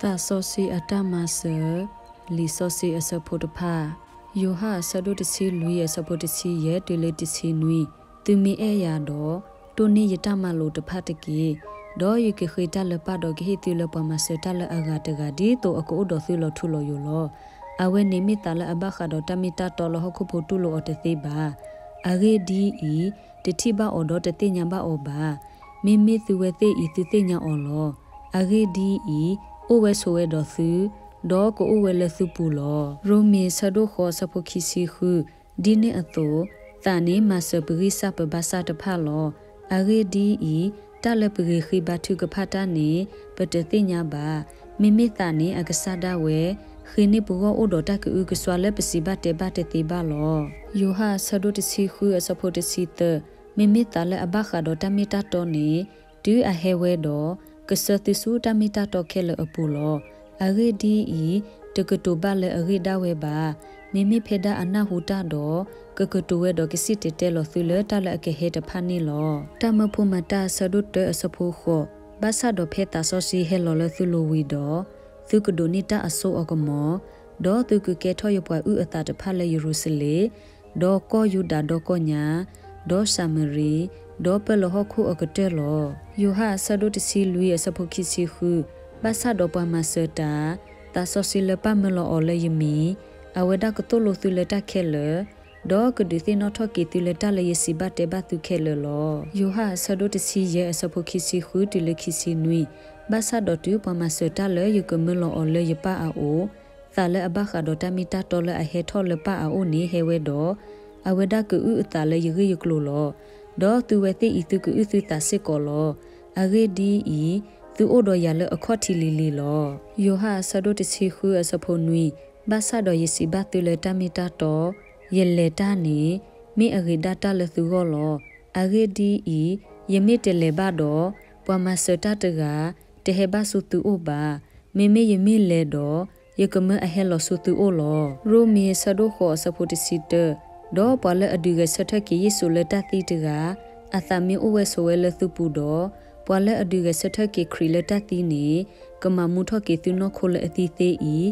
သးစီဆှံအတၢ်မၤစၢၤ, လံာ်စီဆှံအဆၢဖိတဖၣ်, ယိၤဟၣ်အဆၢဒိၣ်တဆံလွံၢ်အဆၢဖိတဆံယဲၢ်တုၤလၢတဆံနွံ, သုမ့ၢ်အဲၣ်ယၤဒီး, တိၢ်န့ၢ်ယတၢ်မၤလိာ်တဖၣ်တက့ၢ်. ဒီးယကဃ့တၢ်လၢပၢ်ဒီးကဟ့ၣ်သုလၢပှၤမၤစၢၤတၢ်လၢအဂၤတဂၤ ဒ်သိးအကအိၣ်ဒီးသုလီၤထူလီၤယိာ်လီၤ. အဝဲန့ၣ်မ့ၢ်သးလၢအဘၣ်ဃးဒီးတၢ်မ့ၢ်တၢ်တီလၢဟီၣ်ခိၣ်ဖိတူၢ်လိာ်အီၤတသ့ဘၣ်. အဂ့ၢ်ဒ်အံၤ, တထံၣ်ဘၣ်အီၤဒီးတသ့ၣ်ညါဘၣ်အီၤဘၣ်. မ့မ့ၢ်သုဝဲသ့ၣ်အံၤသုသ့ၣ်ညါအီၤလီၤ. အဂ့ၢ်ဒ်အံၤ, အိၣ်ဝဲဆိးဝဲဒီးသု, ဒီးကအိၣ်ဝဲလၢသုပူၤလီၤ. ရိမ့ၤဆၢဒိၣ်ဃိးအဆၢဖိခံဆံဃု, ဒ်န့ၣ်အသိး, သးန့ၣ်မၤစၢၤပဂံၢ်စၢ်ပဘါစၢ်တဖၣ်လီၤ. အဂ့ၢ်ဒ်အံၤ, တၢ်လၢပဂ့ၤဃ့ဘါထုကဖၣ်တၢ်န့ၣ်, ပတသ့ၣ်ညါဘၣ်. မ့မ့ၢ်သးန့ၣ်အကစၢ်ဒၣ်ဝဲ, ဃ့န့ၢ်ပဂီၢ်အိၣ်ဒီးတၢ်ကအုကစွါလၢပစံးဘၣ်တဲဘၣ်တသ့ဘၣ်လီၤ. ယိၤဟၣ်အဆၢဒိၣ်တဆံဃုအဆၢဖိတဆံသၢ, မ့မ့ၢ်သးလၢအဘၣ်ဃးဒီးတၢ်မ့ၢ်တၢ်တီန့ၣ်, တုၤအဟဲဝဲဒီး, ကဆှၢသုဆူတၢ်မ့ၢ်တၢ်တီခဲလၢာ်အပူၤလီၤ. အဂ့ၢ်ဒ်အံၤ, တကတိၤဘၣ်လၢအဂ့ၢ်ဒၣ်ဝဲဘၣ်. မ့မ့ၢ်ဖဲဒၣ်အနၢ်ဟူတၢ်ဒီး, ကကတိၤဝဲဒီးကစံၣ်တဲၤတဲလီၤသုလၢတၢ်လၢအကဟဲတဖၣ်န့ၣ်လီၤ. တၢ်မၢဖိမၤတၢ်အဆၢဒိၣ်တၢအဆၢဖိဃိး, ဘၣ်ဆၣ်ဒီးဖဲသးစီဆှံဟဲလီၤလၢသုလိၤဝံၤဒီး, သုကဒိးန့ၢ်တၢ်အစိအကမီၤ, ဒီးသုကကဲထီၣ်ယပှၤအုၣ်အသးတဖၣ်လၢယရူၤၡလ့ၣ်, ဒီးကီၢ်ယူဒၤဒီကီၢ်ညါ, ဒီးၡၤမရံ, ဒီးပၢၢ်လီၤဟီၣ်ခိၣ်အကတၢၢ်လီၤ. ယိၤဟၣ်အဆၢဒိၣ်တဆံလွံၢ်အဆၢဖိခံဆံဃု, ဘၣ်ဆၣ်ဒီးပှၤမၤစၢၤတၢ်, သးစီဆှံလၢပၢ်မၢလီၤအီၤလၢယမံၤ, အဝဲဒၣ်ကသိၣ်လိသုလၢတၢ်ခဲလၢာ်, ဒီးကဒုးသ့ၣ်နီၣ်ထီၣ်က့ၤသုလၢတၢ်လၢယစံးဘၣ်တဲဘၣ်သုခဲလၢာ်လီၤ. ယိၤဟၣ်အဆၢဒိၣ်တဆံယဲၢ်အဆၢဖိခံဆံဃုတုၤလၢခံဆံနွံ, ဘၣ်ဆၣ်ဒီးတုၤပှၤမၤစၢၤတၢ်လၢယကမၢလီၤအီၤလၢယပၢ်အအိၣ်, သးလၢအဘၣ်ဃးဒီးတၢ်မ့ၢ်တၢ်တီလၢအဟဲထီၣ်လၢပၢ်အအိၣ်န့ၣ်ဟဲဝဲဒီး, အဝဲဒၣ်ကအုၣ်အသးလၢယဂ့ၢ်ယကျိၤလီၤ. ဒီးသုဝဲသ့ၣ်အံၤသုကအုၣ်သုသးစ့ၢ်ကီးလီၤ. အဂ့ၢ်ဒ်အံၤ, သုအိၣ်ဒီးယၤလၢအခီၣ်ထံးလံၤလံၤလီၤ. ယိၤဟၣ်အဆၢဒိၣ်တဆံဃုအဆၢဖိနွံ, ဘၣ်ဆၣ်ဒီးယစံးဘၣ်သုလၢတၢ်မ့ၢ်တၢ်တီ, ယလဲၤတၢ်န့ၣ်, မ့ၢ်အဂ့ၤဒၣ်တၢ်လၢသုဂီၢ်လီၤ. အဂ့ၢ်ဒ်အံၤ, ယမ့ၢ်တလဲၤဘၣ်ဒီး, ပှၤမၤစၢၤတၢ်တဂၤ, တဟဲဘၣ်ဆူသုအိၣ်ဘၣ်. မ့မ့ၢ်ယမ့ၢ်လဲၤဒီး, ယကမၢအဟဲလီၤဆူသုအိၣ်လီၤ. ရိမ့ၤအဆၢဒိၣ်ဃိးအဆၢဖိတဆံတၢ, ဒီးပှၤလၢအဒုးဂဲၤဆၢထၢၣ်က့ၤယ့ၣ်ၡူးလၢတၢ်သံတဂၤ, အသးမ့ၢ်အိၣ်ဝဲဆိးဝဲလၢသုပူၤဒီး, ပှၤလၢအဒုးဂဲၤဆၢထၢၣ်က့ၤခရံာ်လၢတၢ်သံန့ၣ်, ကမၤမူထီၣ်က့ၤသုနီၢ်ခိလၢအသံသ့အံၤ,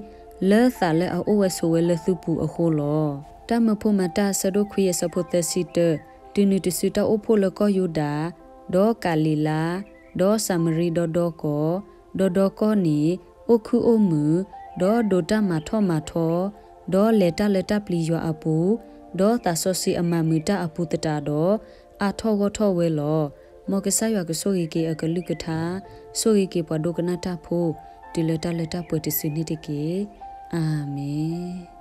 လၢသးလၢအအိၣ်ဝဲဆိးဝဲလၢသုပူၤအဃိလီၤ. တၢ်မၢဖိမၤတၢ်အဆၢဒိၣ်ခွံအဆၢဖိသၢဆံတၢ, တုၤနုၤတစုတၢ်အိၣ်ဖှိၣ်လၢကီၢ်ယူဒၤ, ဒီးကၤလံၤလါ, ဒီးၡၤမရံဒီဒီကီၢ်, ဒီဒီကီၢ်န့ၣ်, အိၣ်ခုၣ်အိၣ်မုာ်, ဒီးဒိးတၢ်မၤထီၣ်မၤထီ, ဒီးလဲၤတၢ်လၢတၢ်ပျံၤယွၤအပူၤ, ဒီးသးစီဆှံအမၤမုာ်တၢ်အပူၤသတးဒီး, အါထီၣ်ဂီၢ်ထီၣ်ဝဲလီၤ. မ်ကစၢ်ယွၤကဆိၣ်ဂ့ၤက့ၤအကလုၢ်ကထါ, ဆိၣ်ဂ့ၤက့ၤပှၤဒိကနၣ်တၢ်ဖိ, တုၤလၢတၢ်လၢတၢ်ပှဲၤတစုန့ၣ်တက့ၢ်. အၤမ့ၣ်.